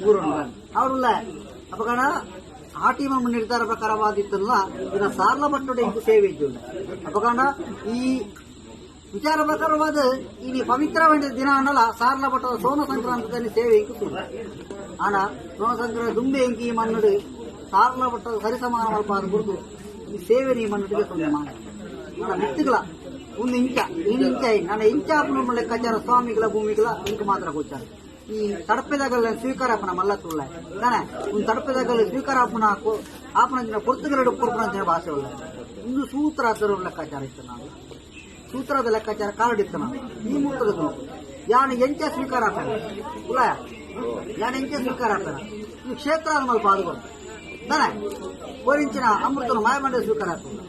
ಊರುಂಡು ಅವರುಲ್ಲ. ಅಪಗಣ ಆಟಿಮ ನಿರ್ಧಾರ ಪ್ರಕಾರವಾದಿತ್ತಲ್ಲ, ಇನ್ನ ಸಾರ್ಲ ಮಟ್ಟದ ಇಂಕು ಸೇವೆ ಇದ್ದುಂಡ. ಅಪಗಣ ಈ ವಿಚಾರ ಪ್ರಕಾರವಾದ ಈ ಪವಿತ್ರವಾದ ದಿನ ಅನ್ನಲ್ಲ, ಸಾರ್ಲ ಮಟ್ಟದ ಸೋಮ ಸಂಕ್ರಾಂತದಲ್ಲಿ ಸೇವೆ ಇಂಕು. ಆನ ಸೋಮ ಸಂಕ್ರಾಂತಿ ದುಂಬೆ ಇಂಕಿ ಈ ಮಣ್ಣು ಸಾರ್ಲ ಮಟ್ಟದ ಸರಿಸಮಾನ ಮಲ್ಪಾದ ಗುರುತು ಈ ಸೇವೆ ನೀ ಮಣ್ಣುಗೆ ಸೊನ್ನೆ ಮಾಡ ನನ್ನ ಮಿತ್ತುಗಳ ಒಂದು ಇಂಚ ಇನ್ ಇಂಚ ನನ್ನ ಇಂಚ ಲೆಕ್ಕಾಚಾರ ಸ್ವಾಮಿಗಳ ಭೂಮಿಗಳ ಇಂಕು ಮಾತ್ರ ಗೋಚಾರ. ಈ ತಡಪೆದಾಗಲ್ಲ ಸ್ವೀಕಾರ ಆಪನ ಮಲ್ಲ ತುಳ್ಳ ತಾನೆ, ಒಂದು ತಡಪೆದಾಗಲ್ಲ ಸ್ವೀಕಾರ ಆಪನ ಆಪನ ದಿನ ಪೊರ್ತುಗಲಡು ಕೊರ್ಪುನ ಭಾಷೆ ಉಳ್ಳ. ಒಂದು ಸೂತ್ರ ಲೆಕ್ಕಾಚಾರ ಇತ್ತು. ನಾವು ಸೂತ್ರದ ಲೆಕ್ಕಾಚಾರ ಕಾರಡಿತ್ತು. ನಾವು ಈ ಮೂತ್ರದ ಯಾನು ಎಂಚ ಸ್ವೀಕಾರ ಆಪನ ಉಲ್ಲ, ಯಾನು ಎಂಚ ಸ್ವೀಕಾರ ಆಪನ ಈ ಕ್ಷೇತ್ರ ಮಲ್ಪ ಅದು ತಾನೆ. ಒರಿಂಚಿನ ಅಮೃತನ ಮಾಯಮಂಡ ಸ್ವೀಕಾರ ಆಪುಂಡು.